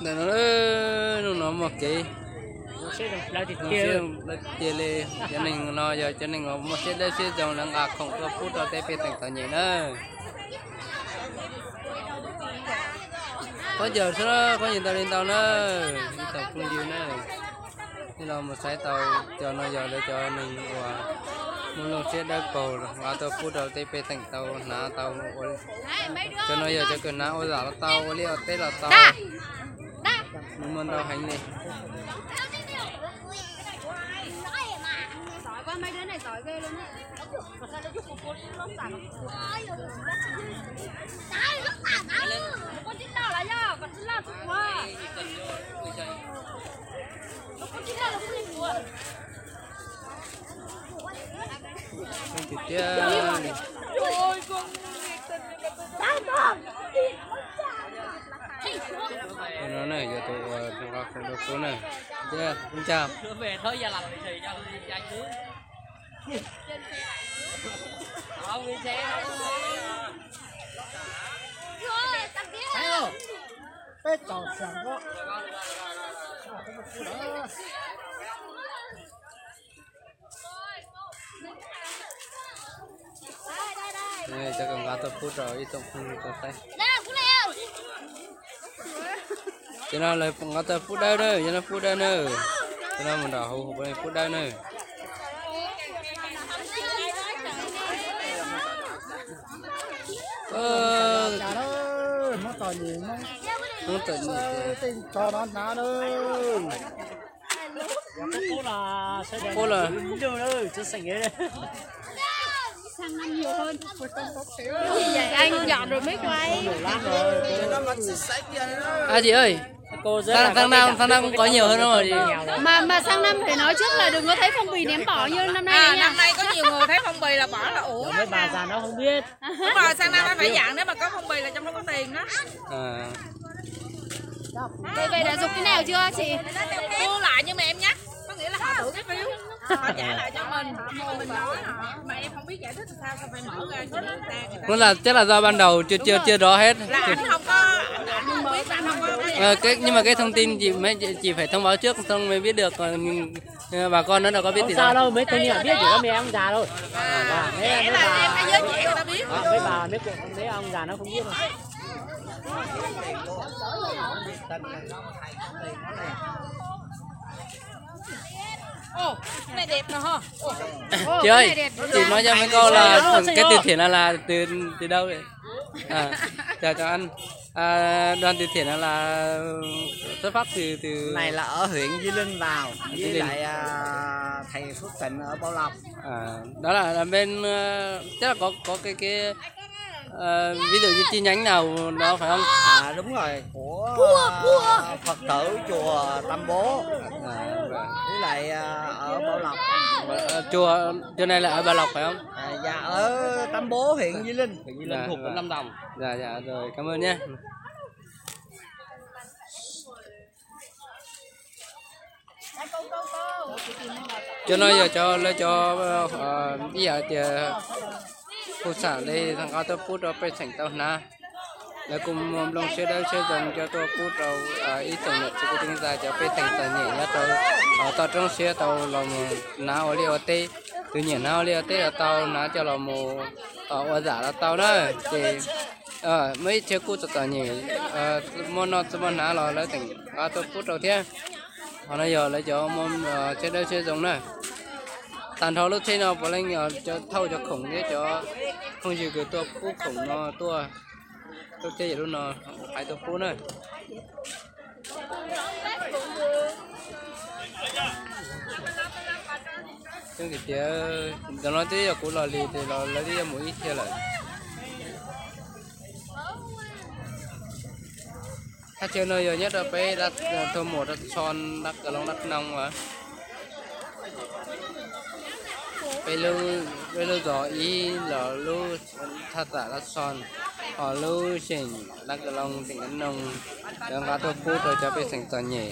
Ntawm no, hnub no muaj kev zoo siab zoo plaws tiag li. Cov neeg no yog cov neeg uas muaj siab dawb siab zoo, lawv nqa khoom tuaj pub rau tej pej xeem txom nyem na. Khaub ncaws xwb, khaub ncaws ntau li ntau na, ib tsoom phooj ywg na. Nej los mus saib tau, cov no yog lawv cov neeg uas muaj lub siab dawb paug nqa tuaj pub rau tej pej xeem tau hnav tau. Cov no yog cov kws hnav ua zam los tau, ua liaj ua teb los tau. Nws muaj ntau heev li. Tiag tiag. No na, yog tus uas nqa khoom rau kuv na. Tiag, ua cas? Cov kws nqa tuaj pub rau ib tsoom phooj ywg tau saib. Cov no lawv nqa tuaj pub dawb na, cov no pub dawb na. Cov no mus nram hauv pub dawb na. Hmoob txom nyem, Hmoob txom nyem. Ua li, tháng năm, tháng năm cũng có nhiều hơn không ạ? Mà mà sang năm phải nói trước là đừng có thấy phong bì ném bỏ như năm nay nha. Năm nay có nhiều người thấy phong bì là bỏ là uổng. Mấy bà già nó không biết. Đúng rồi, sang năm anh phải dặn nếu mà có phong bì là trong đó có tiền đó. Vậy, vậy đã dục cái nào chưa chị? Mua lại nhưng mà em nhắc, có nghĩa là họ thử cái phiếu, họ trả lại cho mình, họ mua mình nói họ, mà em không biết giải thích làm sao, sao phải mở ra cho người ta, người ta. Cũng là chắc là do ban đầu chưa chưa chưa rõ hết. Là anh không có, anh không biết là anh không có. Ờ, cái, nhưng mà cái thông tin chị mới, chị phải thông báo trước xong mới biết được, còn bà con nó đâu có biết gì đâu. Không sao đâu, mấy tôi niệm biết chỉ có mình ông già thôi. Mấy bà, mấy bà, mấy ông già nó không biết đâu. Chị ơi, chị nói cho mấy cô là cái từ thiện là, là từ từ đâu vậy? À, chào chào anh. À, đoàn từ thiện là xuất phát từ từ Này là ở huyện Di Linh vào với lại à, thầy Phước Thịnh ở Bảo Lộc. À, đó là, là bên ờ, chắc là có có cái cái ờ, ví dụ như chi nhánh nào đó phải không? À, đúng rồi, của ờ, Phật tử chùa Tam Bố. À, đúng rồi. Với lại ờ, ở Bảo Lộc. Ờ, chùa chùa này là ở Bảo Lộc phải không? À, dạ ở Tam Bố, huyện Di Linh. Huyện Di Linh, thuộc tỉnh Lâm Đồng. Dạ dạ rồi, cảm ơn nhé. Cov no yog cov lawv cov ib yam tias hu xam li thaj nqaj tuaj pub rau pej xeem tau hnav. Lawv kuj muaj nplooj siab dawb siab zoo coj tuaj pub rau ib tsoom niam txiv kwv tij neej tsa cov pej xeem txom nyem nyob rau toj roob siab tau los mus hnav ua liaj ua teb. Tus nyiam hnav ua liaj ua teb los tau, hnav coj los mus ua zam los tau na. Ces muaj ib txhia kuj txom txom nyem, muaj noj tsis muaj hnav los lawv tseem nqa tuaj pub rau thiab. Qhov no yog lawv cov muaj siab dawb siab zoo na. Tag nrho lub tsheb no puav leej thauj cov khoom thiab cov phooj ywg kws tuaj pub khoom no tuaj, tuaj thiab, yog lub no hais tuaj pub na. Xyov tias, ntawm no twb yog kuv los li, ces los lawv twb yuav mus ib thiaj lawm. Thaj chaw no yog nyob rau peb thôn một, Đắk Lắk, Đắk Nông as. Peb lub, peb lub zos ib los lub thaj tsam Đắk Lắk, ho lub xeem Đắk Lông, tỉnh Đắk Nông, lawv nqa tuaj pub rau cov pej xeem txom nyem.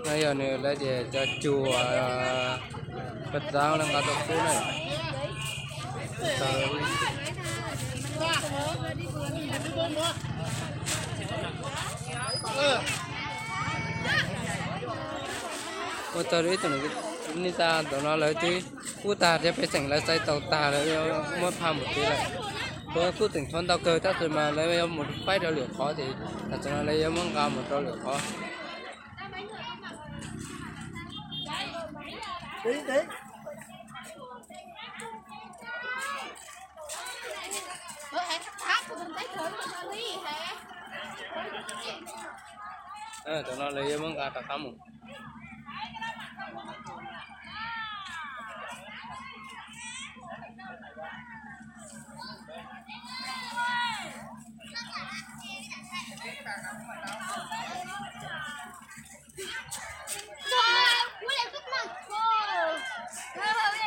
No yog nws lawv tias cov chùa Phật giáo lawv nqa tuaj pub na. Ua tsaug rau ib tsoom niam txiv kwv tij neej tsa, ntawm no lawv twb kub tag thiab pej xeem lawv xaiv tau tag lawm, yuav muab phaj mus tsev lawm. Lawv kuj tseem tshuav ntau kawg tab sis mas lawv yuav mus faib rau lwm qhov ces tam sim no lawv yuav muab nqa mus rau lwm qhov. Tam no lawv yuav muab nqa rov qab mus.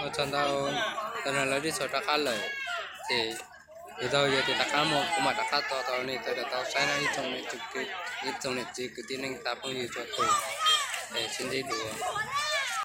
Ua tsaug ntau, tam no lawv twb txhos rov qab lawm, ces yog tau yog tias rov qab muaj kuv mam rov qab tso rau nej tau saib na ib tsoom niam txiv kwv tij neej tsa phooj ywg txhua tus, es sib ntsib dua.